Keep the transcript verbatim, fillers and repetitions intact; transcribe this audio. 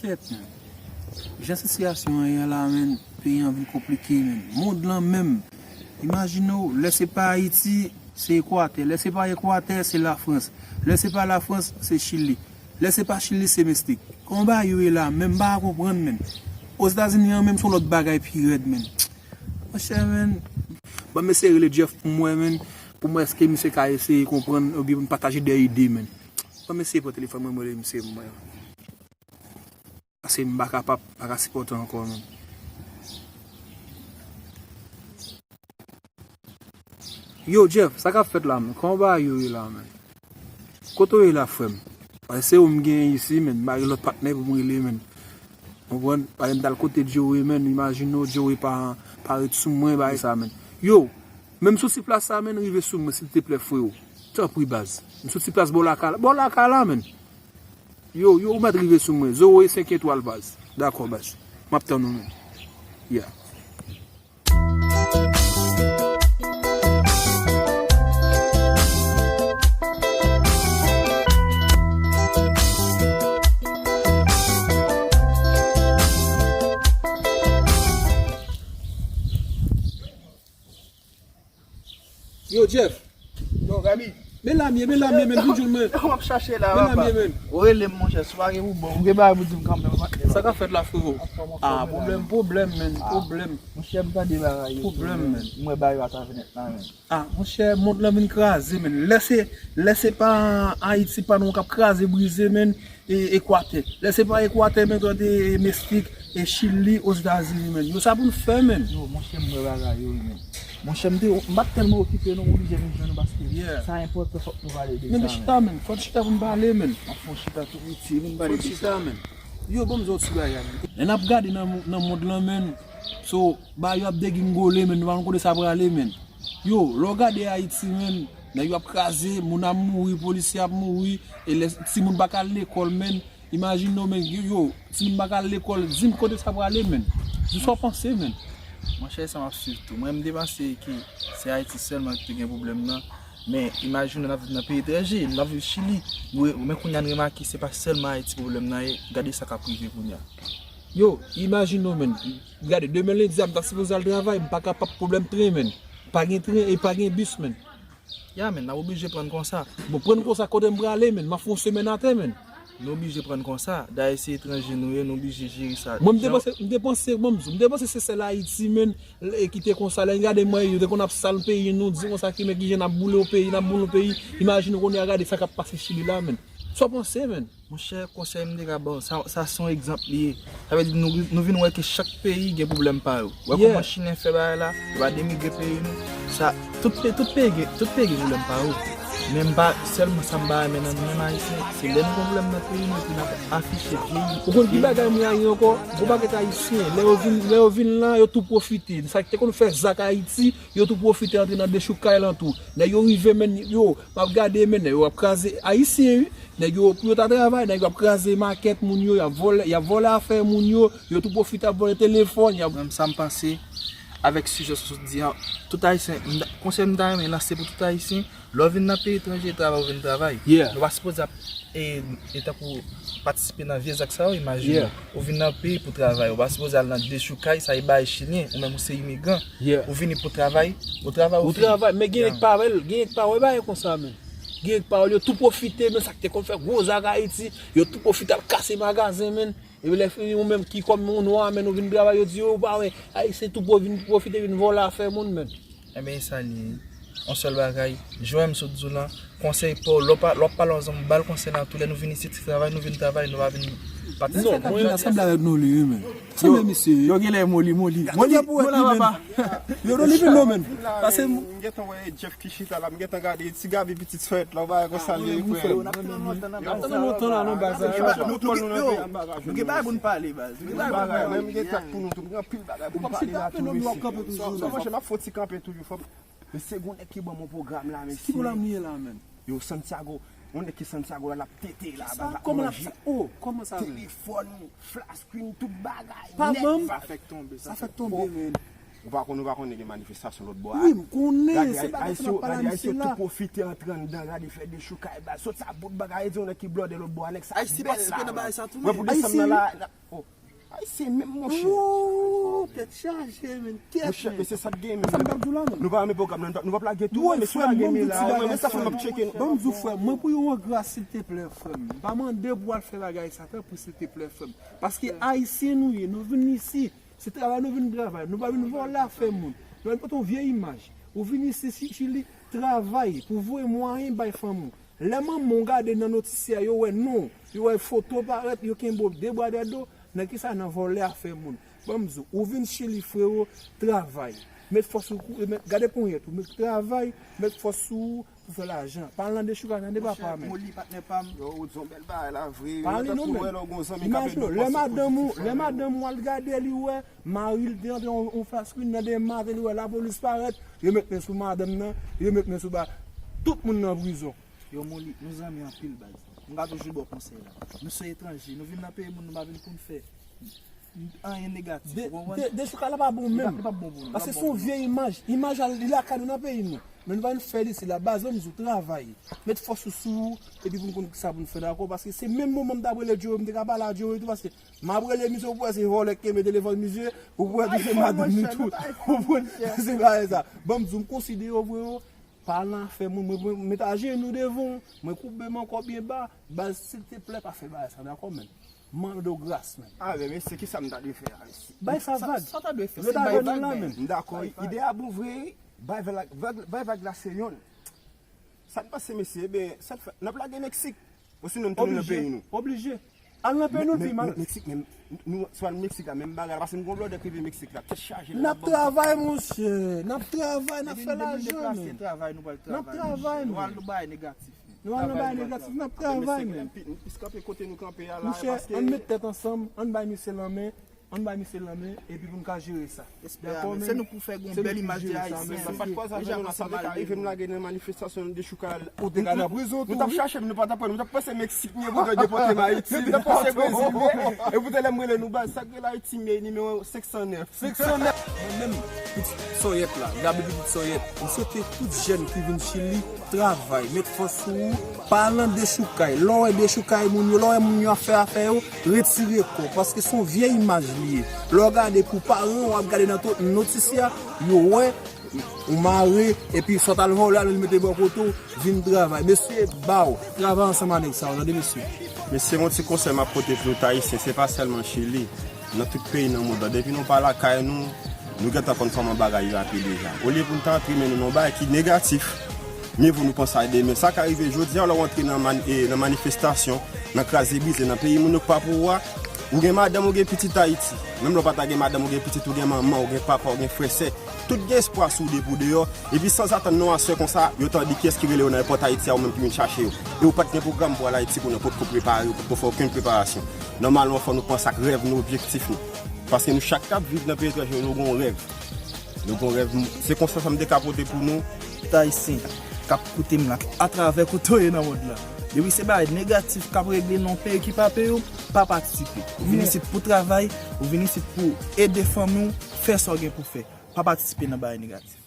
Shit, man. Jan sitiyasyon an ye la, man, peyi an vin konplike, man. Mond lan menm. Imajine w, lè se pa Ayiti, se Ekwatè. Lè se pa Ekwatè, se Lafrans. Lè se pa Lafrans, se Chili. Lè se pa Chili, se Meksik. Kòman bagay yo ye la, menm m pa ka konprann, man. Ozetazini an menm, se yon lòt bagay pi rèd, man. Monchè, man. Ban m eseye rele Jeff pou m wè, man. Pou m wè èske misye ka eseye konprann oubyen pataje de ide, man. Ban m eseye pran telefòn mwen, mwen rele misye pou m wè. Paske m pa kapab, pa ka sipòte ankò, man. Yo, Jeff, sa k ap fèt la, man? Kòman bagay yo ye la, man? Kote w ye la, frè m? Paske se ou m genyen isi, man. M pa gen lòt patnè pou m rele, man. Konprann? Paske m t al kote Joey, man. Imajine w, Joey pa, pa ret sou mwen, bagay sa, man. Yo, men m sou ti plas sa, man, rive sou mwen, silteplè, freo. Tanpri, baz. M sou ti plas bò lakay la. Bò lakay la, man. Yo, yo, ou mèt rive sou mwen. Zoe senk etwal, baz. Dakò, baz. M ap tann ou, man. Yeah. Yo, Jeff. Yo, Gaby. Men la m ye, men la m ye, men vin jwenn mwen. Yo, m ap chache la, papa. Men la m ye, men. Ou rele m, monchè, si w pa gen pou bon, ou gen bagay pou di m kanmenm, patnè. Sa k ap fèt la, frero? Ah, pwoblèm, pwoblèm, men, pwoblèm. Monchè, m tande bagay yo. Pwoblèm, men. M wè bagay yo atravè nèt la, men. Ah, monchè, mond lan vin kraze, men. Lè se, lè se pa Ayiti pa nou k ap kraze, brize, men. E, Ekwatè. Lè se pa Ekwatè, men, tande, e, Meksik, e, Chili, Ozetazini, men. Yo, sa pou n fè, men. Yo, monchè, m wè bagay yo, men. Monchè, m te, m pa t tèlman okipe, non, m oblije vin jwenn ou paske sa enpòtan, fòk nou pale de sa, men. Men, chita, men. Fò n chita pou n pale, men. Fò n chita tou piti, pou n pale de sa, men. Yo, ban m di w ti bagay, men. Lè n ap gade nan, nan mond lan, men. So, bagay yo ap degingole, men. Nou pa konn kote sa prale, men. Yo, lè w gade Ayiti, men. Nèg yo ap kraze, moun ap mouri, polisye ap mouri, e lè timoun pa ka al lekòl, men. Imajine w, men, yo, yo, timoun pa ka al lekòl, di m kote sa prale, men. Di sa w panse, men. Monchè, sa m ap swiv tou. Mwen, m te panse ke se Ayiti sèlman ki te gen pwoblèm nan. Men, imajine w, n ap viv nan peyi etranje, n ap viv Chili. Nou, men kounye a, n remake se pa sèlman Ayiti pwoblèm nan ye. Gade sa k ap rive kounye a. Yo, imajine w, men. Gade, demen lendi a, m ta sipoze al travay, m pa kapab, pwoblèm tren, men. Pa gen tren e pa gen bis, men. Ya, men, n ap oblije pran konsa. Bon, pran konsa kote m prale, men. M ap fè yon semèn atè, men. Nou oblije pran konsa. Dayè se etranje nou ye, nou oblije jere sa. Mwen, m te panse, m te panse, bon, m di w, m te panse se sèl Ayiti, men, e ki te konsa. Lè n gade mwen, yo te konn ap sal peyi nou, di konsa ki men ki jan n ap boule yon peyi, n ap boule yon peyi. Imajine w kounye a gade sa k ap pase Chili la, men. Sa w panse, men? Monchè, konsèy m te ka ba w, sa, sa se yon egzanp li ye. Sa vle di nou, nou vin wè ke chak peyi gen pwoblèm pa yo. Wè kòman Chilyen fè bagay la, yo pa demigre peyi nou. Sa, tout pe-, tout peyi gen, tout peyi gen pwoblèm pa yo. Men m pa, sèlman sa m pa renmen nan nou menm Ayisyen, se lè n gen pwoblèm nan peyi nou, epi n ap afiche vye imaj. Ou konn ki bagay m rayi ankò? Gon pakèt Ayisyen, lè yo vin, lè yo vin la, yo tou pwofite. Sa ki te konn fè zak Ayiti, yo tou pwofite antre nan dechoukay lan tou. Lè yo rive, men, yo, m ap gade, men, yo ap kraze Ayisyen, wi. Nèg yo, pou yo ta travay, nèg yo ap kraze makèt moun yo, y ap vòlè, y ap vòlè afè moun yo, yo tou pwofite ap vòlè telefòn, y ap... Mwen, sa m panse, avèk sijè sa w sot di a, tout Ayisyen, m ta, konsèy m ta renmen lanse pou tout Ayisyen, lè w vin nan peyi etranje, travay ou vin travay. Nou pa sipoze ap, e, e tankou patisipe nan vye zak sa yo, imajine w. Ou vin nan peyi pou travay, ou pa sipoze al nan dechoukay, sa e bagay chilyen, ou menm ou se imigran. Ou vini pou travay, ou travay, ou fini. Ou travay, men gen nèg pa wè l, gen nèg pa wè bagay konsa, men. Gen nèg pa wè l, yo tou pwofite, men sa k te konn fè gwo zak Ayiti, yo tou pwofite al kase magazen, men. Epi lè fini, ou menm ki kòm yon nwa, men, ou vin travay, yo di, yo pa wè, Ayisyen tou pwo-, vin pwofite, vin vòlè afè moun, men. Enben, e sa li ye. Yon sèl bagay, jan m sot di w lan, konsèy pa w, lè w pa, lè w ap pale yon zanmi, ba l konsèy lan tou, lè nou vin isit, se travay, nou vin travay, nou pa vin patisipe nan... Non, mwen la sanble avèk nou li, wi, men. Sanble misye. Yo genlè moli, moli. Moli, moli la, papa. Yo, nou li vin non, men. Pase m gentan wè Jeff ki chita la, m gentan gade ti Gaby pitit sòyèt la, w pa wè konsa li ye, frè. N ap tann lontan la, non, baz la. Nou gen bagay pou n pale, baz. Nou gen bagay pou n pale. Menm gen tak pou nou tou, nou gen anpil bagay pou n pale la tou, mesye. Sa, monchè, m ap fè yon ti kanpe toujou, fò m... Mesye, gon nèg ki ban m yon pwogram la, mesye. Ki pwogram li ye la, menm? Yo, Santiago, yon nèg ki Santiago la, l ap tete la, baz, l ap manje. Kòman l ap sa? Oh, kòman sa, menm? Telefòn, flat screen, tout bagay nèt. Pa ban m. Sa fèk tonbe, sa fèk tonbe, menm. Ou pa konn, ou pa konnen gen manifestasyon lòt bò a. Wi, m konnen, se bagay sa n ap pale a misye la. Gade Ayisyen yo tou pwofite antre anndan, gade fè dechoukay, ba, sot sa bout bagay, di yon nèg ki blòdè lòt bò a, nèk sa bèl la. Ayisyen patisipe nan bagay sa tou, wi. Wè pou desanm nan la, n ap, oh, Ayisyen menm, monchè. Oh, tèt chaje, men, kèt, men. Monchè, men se sa k gen, men. Sa m t ap di w la, men. Nou pa renmen pwogram nan, nou p ap lage tou, men si w lage men la, men, men sa fè m ap tcheke nou. Ban m di w, frè m, mwen pou yon gras, silteplè, frè m. M pa mande pou w al fè bagay sa, tanpri, silteplè, frè m. Paske Ayisyen nou ye, nou vin isi. Se travay nou vin travay. Nou pa vin vòlè afè moun. Nou pa vin pote yon vye imaj. Ou vin isi Chi-, Chili, travay pou voye mwayen bay fanmi w. Lè manman w gade nan notisya, yo wè non, yo wè foto parèt, yo kenbe w de bra de do. Nan kisa? Nan vòlè afè moun. Ban m di w, ou vin Chili, frewo, travay. Met fòs ou kou, met, gade ponyèt ou, met travay, met fòs sou ou, pou fè lajan. Pale nan dechoukay, tande papa, men. Monchè, Moli, patnè pa m. Yo, ou di yon bèl bagay la, vre. Pale non, men. Imajine w, lè madanm ou, lè madanm ou al gade, li wè mari l te antre yon, yon flash screen nan demen maten, li wè lapolis parèt, yo met men sou madanm nan, yo met men sou ba, tout moun nan prizon. Yo, Moli, nou zanmi anpil, baz. M ka toujou ba w konsèy la. Nou se etranje, nou vin nan peyi moun, nou pa vin pou n fè anyen negatif, ou konprann? De, de, dechoukay la pa bon menm. Li p ap bon pou nou. Paske se yon vye imaj. Imaj la, li lakay nou nan peyi nou. Men nou pa vin fè l isi la. Baz, ban m di w, travay. Met fòs ou sou ou, epi pou n konn kisa pou n fè, dakò? Paske se menm moman m t ap rele Joe, m te ka pale a Joe tou, paske m ap rele misye, ou pou wè se vòlè k kenbe telefòn misye, ou pou wè tou se madanm li tou. Ou konprann? Se bagay sa. Ban m di w, m konsidere w, frewo. Pa nan afè moun, mwen, mwen met ajenou devan w, mwen koube men ankò byen ba, baz, silteplè, pa fè bagay sa, dakò, men. Mande w gras, men. A, men, mesye, kisa m ta dwe fè a, mesye? Bay sa vag. Sa, sa w ta dwe fè, se bay vag, men. M dakò, ide a bon vre, bay vag la, vag, bay vag la se yonn. Sa n panse, mesye, ebyen, sa n fè, n ap lage Meksik. Osinon n tounen nan peyi nou. Oblije. Al nan peyi nou, pi mal. Meksik menm, nou, swa Meksik la, menm bagay la, paske nou gon blòdè k rive Meksik la, tèt chaje la. N ap travay, monchè, n ap travay, n ap fè lajan, men. Depi nou deplase, travay, nou pral travay, monchè. N ap travay, men. Nou al nan bagay negatif, men. Nou al nan bagay negatif, n ap travay, men. Plis kanpe kote nou kanpe a la, monchè, ann met tèt ansanm, ann bay misye lanmen. Ann bay misye lanmen, epi pou n ka jere sa. Dakò, men. Se nou pou fè gon bèl imaj de Ayisyen. Sa m pa t kwaze avè nou la, sa te ka rive m lage nan manifestasyon dechoukay la. Ou te ka nan prizon tou, wi. Nou t ap chache m, nou pa t ap wè, nou t ap panse Meksik m ye pou yo depòte m Ayiti, nou t ap panse Brezil m ye. E poutèt lè m rele nou, baz, sa k rele Ayiti m ye, nimewo senk san nèf. Senk san nèf. Mwen menm, pitit Sòyèt la, Gaby pitit Sòyèt, m swete tout jèn ki vin Chili, travay, met fòs sou ou, pa nan dechoukay. Lè w wè dechoukay moun yo, lè w wè moun yo ap fè afè yo, retire kò w, paske se yon vye imaj li ye. Lè w gade pou paran w ap gade nan to-, notisya, yo wè ou mare, epi sòt al vòlè, al mete bò kote w, vin travay. Mesye, ba w, travay ansanm a nèg sa yo, tande mesye. Mesye, yon ti konsèy m ap pote pou nou, tout Ayisyen, se pa sèlman Chili. Nan tout peyi nan mond lan. Depi nou pa lakay nou, nou gentan konn kòman bagay yo ap ye deja. Olye pou n ta antre men nou nan yon bagay ki negatif, mye vo nou panse a demen. Sa ka rive jodi a, lè w antre nan man-, e, nan manifestasyon, nan kraze brize, nan peyi moun yo k pa pou ou a, ou gen madanm, ou gen pitit Ayiti. Menm lè w pa ta gen madanm, ou gen pitit, ou gen manman, ou gen papa, ou gen frè, sè. Tout gen espwa sou w depi w deyò. Epi sanzatann nan aswè konsa, yo ta di kiyès ki rele yo nan èpòt Ayiti a, ou menm ki vin chache yo. E ou pa t gen pwogram pou al Ayiti kounye a, ou potko prepare, ou potko fè okenn preparasyon. Nòmalman, fò nou panse ak rèv nou, objektif nou. Paske nou chak k ap viv nan peyi etranje, nou gon rèv. Nou gon rèv. Se konsèy sa m te ka pote pou nou. Tout Ayisyen k ap koute m la, atravè kote w ye nan mond lan. Depi se bagay negatif k ap regle nan yon peyi ki pa peyi w, pa patisipe. Ou vin isit pou travay, ou vin isit pou ede fanmi w, fè sa w gen pou fè. Pa patisipe nan bagay negatif.